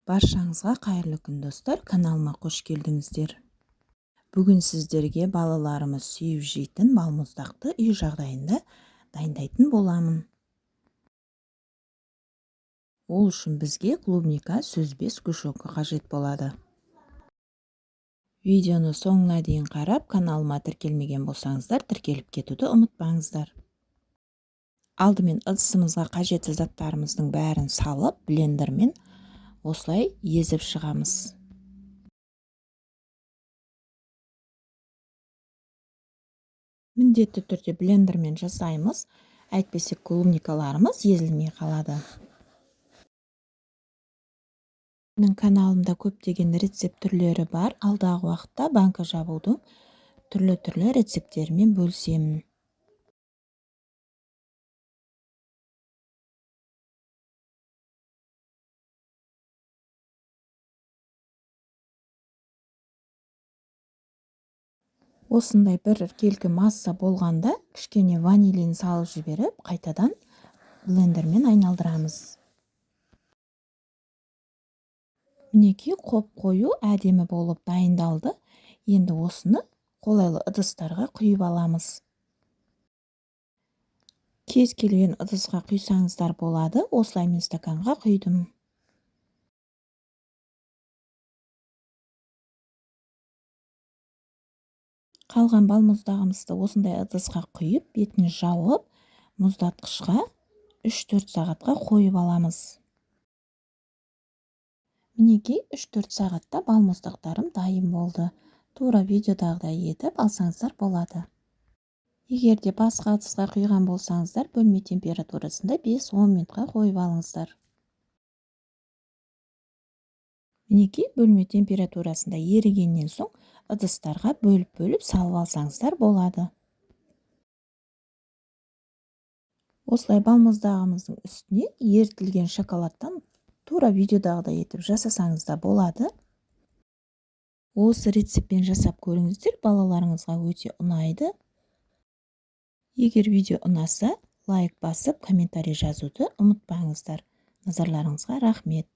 Баршаңызға қайырлы күн, достар! Каналыма қош келдіңіздер. Бүгін сіздерге балаларымыз сүйіп жейтін балмұздақты үй жағдайында дайындайтын боламын. Ол үшін бізге клубника, сүзбе, сгущенка қажет болады. Видеоны соңына дейін қарап, каналыма тіркелмеген болсаңыздар, тіркеліп кетуді ұмытпаңыздар. Алдымен ыдысымызға қажетті заттарымыздың бәрін салып, блендермен осылай езіп шығамыз. Міндетті түрде блендермен жасаймыз, әйтпесе клубникаларымыз езілмей қалады. Менің каналымда көптеген рецепт түрлері бар. Алдағы уақытта банка жабудың түрлі-түрлі рецепттерімен бөлісемін. Осындай бір келкі масса болғанда кішкене ванилин салып жіберіп, қайтадан блендермен айналдырамыз. Мінекей, қоп-қою әдемі болып дайындалды. Енді осыны қолайлы ыдыстарға құйып аламыз. Кез келген ыдысқа құйсаңыздар болады. Осылай мен стаканға құйдым. Қалған балмұздағымызды осындай ыдысқа құйып, бетін жауып, мұздатқышқа 3-4 сағатқа қойып аламыз. Мінекей, 3-4 сағатта балмұздақтарым дайын болды. Тура видеодағыдай етіп алсаңыздар болады. Егер де басқа ыдысқа құйған болсаңыздар, бөлме температурасында 5-10 минутқа қойып алыңыздар. Мінекей, бөлме температурасында ерігеннен соң ыдыстарға бөліп-бөліп салып алсаңыздар болады. Осылай балмұздағымыздың үстіне ерітілген шоколадтан тура видеодағыдай етіп жасасаңыз да болады. Осы рецептпен жасап көріңіздер, балаларыңызға өте ұнайды. Егер видео ұнаса, лайк басып, комментарий жазуды ұмытпаңыздар. Назарларыңызға рахмет.